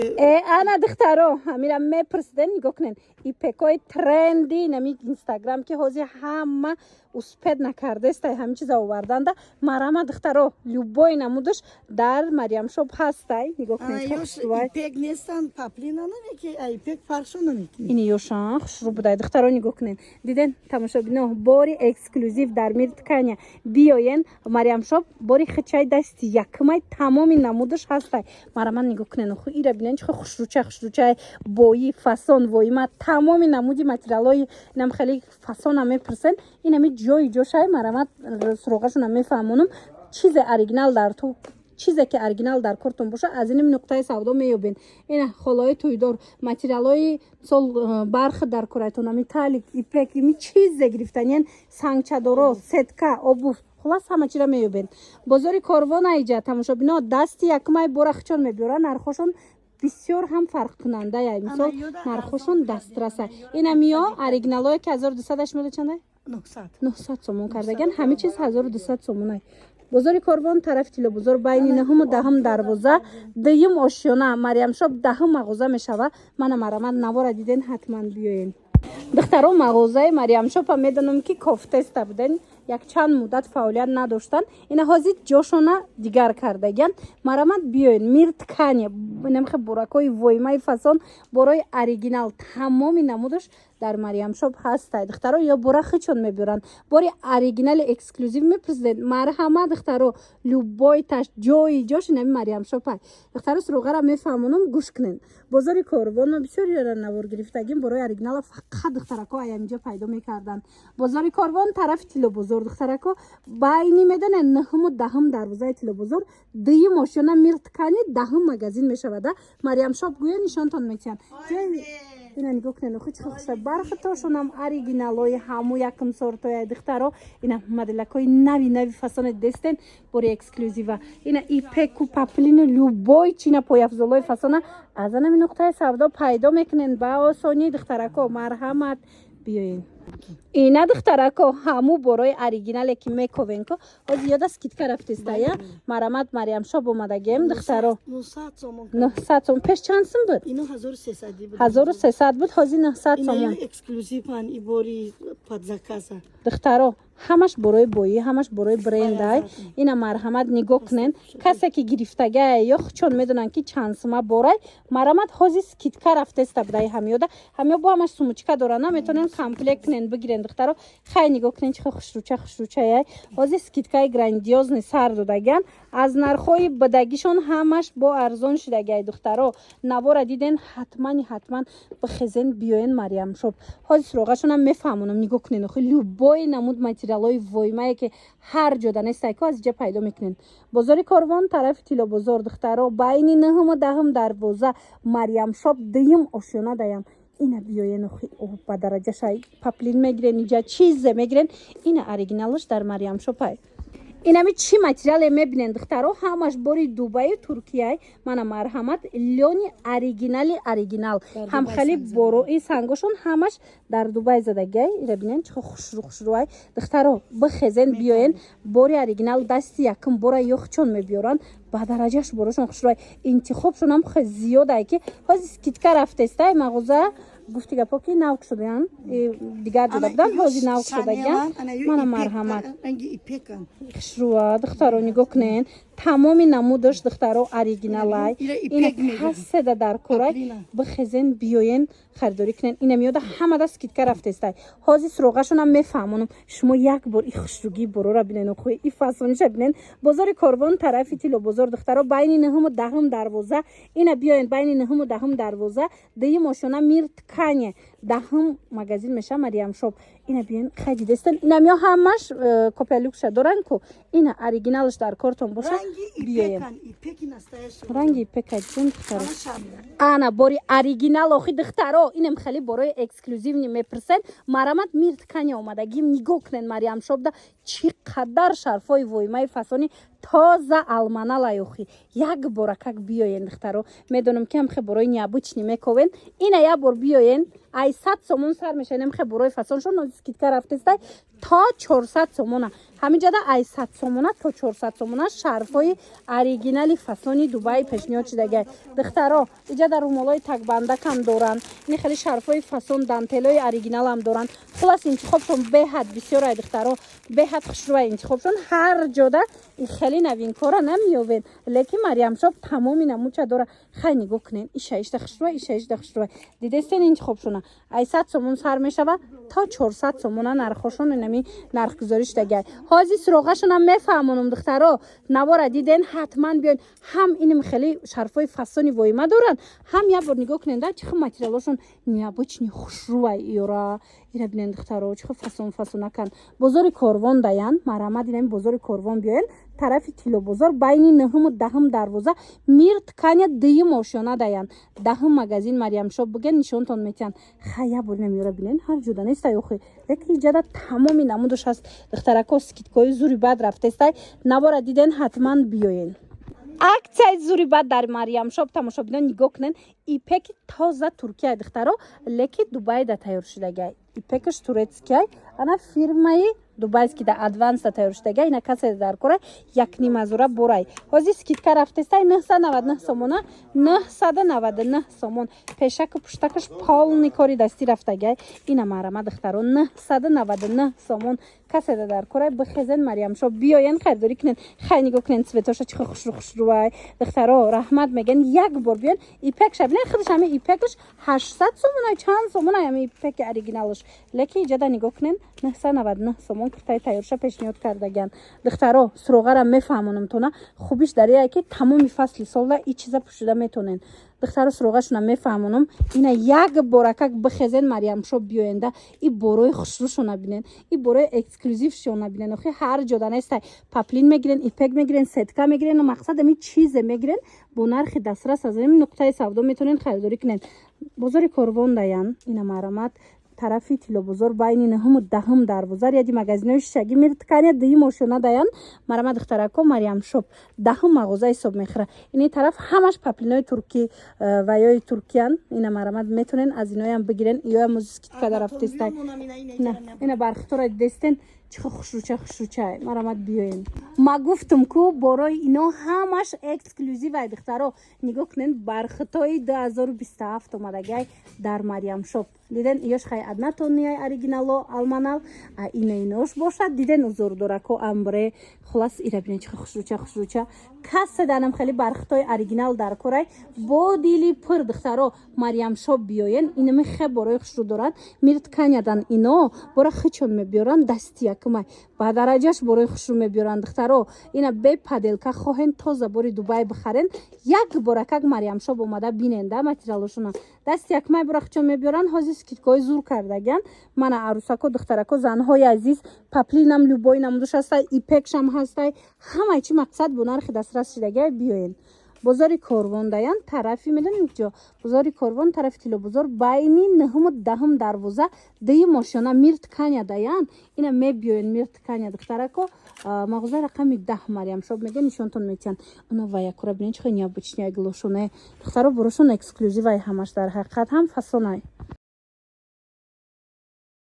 Э, ана, духтаро, ҳамира мепурсиден, нигоҳ кунен, ипекои тренди нами Инстаграм, ки ҳозир ҳама успеть накардестай, ҳамин чиза оварданда. Марама, духтаро, любой намудаш дар Мариамшоп ҳастай, нигоҳ кунед. Ана чӣ ёш хушрӯай. Ипек нестан, паплина намеки, а ипек фаршо намекунӣ. Ини ёшан хушрӯ будай, духтаро, нигоҳ кунед. Диден, тамошобино, бори эксклюзив дар Мир Ткани. Биёен Мариамшоп, бори хичай дасти якмай, тамоми намудаш ҳастай. Мараман, нигоҳ кунед, оху ира бинен, чӣ хушрӯча, хушрӯчай, бои фасон воима, тамоми намуди материалҳои инам хеле фасона мепурсен, инами ҷои ҷошай. Марамат, суроғашона мефаҳмонам. Чизе оригинал дар ту, чизе ки оригинал дар кортон боша, аз инами нуқтаи савдо меёбен. Ина холаҳои тӯйдор, материалҳои, мисол, барх дар корайтон, ами талик, ипек, ими чизе гирифтаниян, сангчадоро, сетка, обувь, хулас, ҳама чира меёбен. Бозори Корвон аиҷа, тамошобино, дасти якумай бора хичон мебиёранд, нархошон бисёр ҳам фарқкунандая, мисол, нархошон дастраса. Инамиё оригиналое ки 1200 шумода чандай? 900. 900 сомон кардаган, ҳама чиз 1200 сомонай. Бозори Корвон, тарафи Тиллобозор, байни нӯҳуму 10-ум дарвоза, дуюм ошёна, Мариамшоп 10-ум мағоза мешава. Мана, марамат, навора диден, ҳатман биёен. Духтаро, мағозаи Мариамшопа медонам, ки кофтеста буден, якчанд муддат фаъолият надоштанд, ина ҳозир ҷошона дигар кардагиян. Марамат, биёен Мир Ткани, инамхе буракҳои воимаи фасон, борои оригинал, тамоми намудаш дар Мариамшоп ҳастай. Духтаро, ё бора хичон мебиёранд, бори оригинали эксклюзив мепурсидед. Марҳамат, духтаро, любой таш ҷои ҷош инами Мариамшопай. Духтаро, суроғара мефаҳмонам, гӯш кунед. Бозори Корвон, ма бисёр ёра навор гирифтагим, борои оригинала фақат духтарако аяминҷо пайдо мекарданд. Бозори Корвон, тарафи Тиллобозор, духтарако, байни, медонед, нӯҳуму 10-ум дарвозаи Тиллобозор, дуюм ошёна, Мир Ткани 10-ум магазин мешавада. Мариамшоп гӯё, нишонтон метиҳанд. Ҷои ина нигоҳ кунед, охи чӣ хуша, бархитошонам оригиналои ҳаму якум сортоя. Духтаро, ина моделакҳои нави нави фасоне дестен, бори эксклюзива, ина ипеку, паплину, любой чина, пойафзолои фасона аз анами нуқтаи савдо пайдо мекунен ба осонӣ. Духтарако, марҳамат, биёен. Ина, духтарако, ҳаму борои оригинале ки мековен ко, ҳозир ёда скидка рафтестая. Марамат, Мариамшоп омадагем, духтаро. 900 сомон. 900 сом. Пеш чанд сум буд? Ино 1300 буд. 1300 буд, ҳозир 900 Ина сомон. ё эксклюзиван, и бори под заказа. Духтаро, ҳамаш борои боӣ, ҳамаш борои брендай. Ина, марҳамат, нигоҳ кунен. Касе ки гирифтагае ё чон медонанд, ки чанд сума борай. Марҳамат, ҳозир скидка рафтеста будаи ҳамёда, ҳамё бо ҳамаш сумочка дорана, метавонен комплект кунен, бигирен. Духтаро, хай, нигоҳ кунен, чӣ хушрӯча, хушрӯчаяй. Ҳозир скидкаи грандиозный сар додагиан, аз нархҳои бидагишон ҳамаш бо арзон шудагиай. Духтаро, навора диден, ҳатмани ҳатман бихезен, биёен Мариамшоп. Ҳозир суроғашонам мефаҳмонам, нигоҳ кунен, охи любой намуд материалҳои воимае ки ҳар ҷода нестай ко, аз иҷа пайдо мекунен. Бозори Корвон, тарафи Тиллобозор, духтаро, байни нӯҳуму 10-ум дарвоза, Мариамшоп дуюм ошёна даям. Ина биёен, охи ба дараҷашай, паплин мегирен, иҷа чизе мегирен, ина оригиналаш дар Мариамшопай. Инами чӣ материале мебинен, духтаро, ҳамаш бори Дубаю Туркияй. Мана, марҳамат, лёни оригинали оригинал, ҳам хеле борои сангошон ҳамаш дар Дубай задагиай. Ира бинен, чӣ хушрӯ, хушрӯай. Духтаро, бихезен, биёен, бори оригинал дасти якум бора ёхчон мебиёранд, ба дараҷаш борошон хушрӯай, интихобшонам хеле зиёдай, ки ҳозир скидка рафтестай. Мағоза, гуфти гапо, ки нав шудаян, дигар ҷода буданд, ҳозир нав шудагиян. Мана, марҳамат, хушрӯа, духтаро, нигоҳ кунен, тамоми намудаш, духтаро, оригиналай. Ина каседа дар корай, бихезен, биёен, харидорӣ кунен. Ина меёда ҳамада скидка рафтестай. Ҳозир суроғашонам мефаҳмонам, шумо як бор и хушрӯгии борора бинен, охӯи и фасониша бинен. Бозори Корвон, тарафи Тиллобозор, духтаро, байни нӯҳуму 10-ум дарвоза. Ина биёен, байни нӯҳуму 10-ум дарвоза, дуюм ошёна, Мир Ткани 10-ум магазин меша, Мариамшоп. Ина биёен, хай, дидестен, ина меё ҳамаш копия люкса доран ку, ина оригиналаш дар кортон боша, биёен. Ранги ипека ҷон, духтаро, ана бори оригинал. Охи, духтаро, инам хеле борои эксклюзивный мепурсен. Марамат, Мир Ткани омадагим, нигоҳ кунен, Мариамшопда чӣ қадар шарфҳои воимаи фасони тоза алманалай. Охи, як боракак биёен, духтаро, медонам, ки ҳамхе борои необычный мековен. Ина як бор биёен, ай 100 сомон сар мешавен, ҳамхе борои фасоншон скидка рафтестай то 400 сомона. Ҳаминҷада ай 100 сомона то 400 сомона шарфҳои оригинали фасони Дубай пешниҳод шудагай. Духтаро, иҷада румолҳои такбандакам доранд, ини хеле шарфҳои фасон, дантелои оригиналам доранд. Хулас, интихобшон беҳад бисёр ай, духтаро, беҳад хушрӯай интихобшон. Ҳар ҷода и хеле новинкора намеёбед, лекин Мариямшоп тамоми намуча дора. Хай, нигоҳ кунед, ишаишта хушрӯай, ишаишта хушрӯай. Дидестен интихобшона? Ай 100 сомон сар мешава то 400 сомона нархошон инами нархгузорӣ шудагай. Ҳозир суроғашонам мефаҳмонам. Духтаро, навора диден, ҳатман биён. Ҳам инам хеле шарфҳои фасони воима доранд, ҳам як бор нигоҳ кунед, чӣ хел материалошон необычный, хушрӯай. Ёра, ира бинен, духтаро, чӣ хел фасон фасонакан. Бозори Корвон даян, марҳамат, инами бозори Корвон биёен, тарафи Тиллобозор, байни нӯҳуму 10-ум дарвоза, Мир Тканя, дуюм ошёна даян, 10-ум магазин Мариямшоп буген, нишонтон метиҳанд. Хай, як бор инам ёра бинен, ҳар ҷода нестай охи, лекин иҷада тамоми намудаш ҳаст. Духтарако, скидкои зури бад рафтестай. Навора диден, ҳатман биёен. Аксияи зури бад дар Мариямшоп, тамошобинон, нигоҳ кунен, ипеки тоза Туркия, духтаро, леки Дубайда тайёр шудагай. Ипекаш турецкияй, ана фирмаи дубайский да адванс да тайёр шудагай. Ина касе дар кора, якнимазура борай. Ҳозир скидка рафтестай, 999 сомона, 999 сомон. Пешаку пуштакаш полный кори дастӣ рафтагай. Ина марама, духтаро, 999 сомон. Касе дар корай, бихезен, Мариямшоп биёен, харидорӣ кунен. Хай, нигоҳ кунен, цветоша чӣ хушру хушрӯай. Духтаро, раҳмат мегӯен, як бор биён. Ипекша бинен, худаш ҳами ипекаш 800 сомона, чанд сомона ҳами ипеки оригиналаш, лекин иҷада нигоҳ кунен, 999 сомон куртаи тайёрша пешниҳод кардагиан. Духтаро, суроғара мефаҳмонам тона. Хубиш дар ие ки тамоми фасли солда и чиза пӯшида метонен. Духтаро, суроғашона мефаҳмонам. Ина як боракак бихезен, Мариямшоп биёенда, и борои хушрӯшона бинен, и борои эксклюзившона бинен. Охи, ҳар ҷода нестай. Поплин мегирен, ипек мегирен, сетка мегирен, мақсад ами чизе мегирен, бо нархи дастрас аз ами нуқтаи савдо метонен харидорӣ кунен. Бозори Корвон даян, ина марамат, тарафи Тиллобозор, байни нӯҳуму 10-ум дарвоза, ряди магазинои шишагӣ, Мир Тканя, дуюм ошёна даян. Марама, духтарако, Мариямшоп 10-ум мағоза ҳисоб мехӯра. Ини тараф ҳамаш поплинои туркӣ ва ёи туркиян. Ина марамат, метонен аз иноям бигирен. Иёям скидка дарафтестай. Ина бархитора дидестен, чӣ хушрӯча хушрӯча. Марамат, биёен. Ма гуфтум ку, борои ино ҳамаш эксклюзивай. Духтаро, нигоҳ кунен, бархитои 2027 омадагай дар Мариямшоп. Диден, иёш хай однотонныяй, оригинало алманал, а ина инош бошад, диден, узордорако, амбре. Хулас, ира бинен, чӣ хушрӯча хушрӯча. Касе данам хеле бархитои оригинал дар корай, бо дили пур, духтаро, Мариямшоп биёен. Инами хе борои хушрӯ дорад. Мир Тканядан ино бора хичон мебиёранд, дасти якумай ба дараҷаш борои хушрӯ мебиёранд. Духтаро, ина бе подделка хоҳен, тоза бори Дубай бихарен, як боракак Мариямшоп омада бинен да материалошона. Дасти якумай бора хичон мебиёранд. Ҳозир скидкаҳои зур кардагиан. Мана, арӯсако, духтарако, занҳои азиз, поплинам любой намудуш ҳастай, ипекшам ҳастай, ҳамаи чи мақсад бо нархи дастрас шидагиа. Биёен, бозори Корвон даян, тарафи, медонед ҷо, бозори Корвон, тарафи Тиллобозор, байни нӯҳуму 10-ум дарвоза, дуюм ошёна, Мир Тканя даян. Ина мебиёен Мир Тканя, духтарако, мағоза рақами 10, Мариямшоп мега, нишонтон метиҳанд. Оно ваякура бинед, чӣ хел необычный гулошоне. Духтаро, борошон эксклюзивай, ҳамаш дар ҳақиқат ҳам фасонай.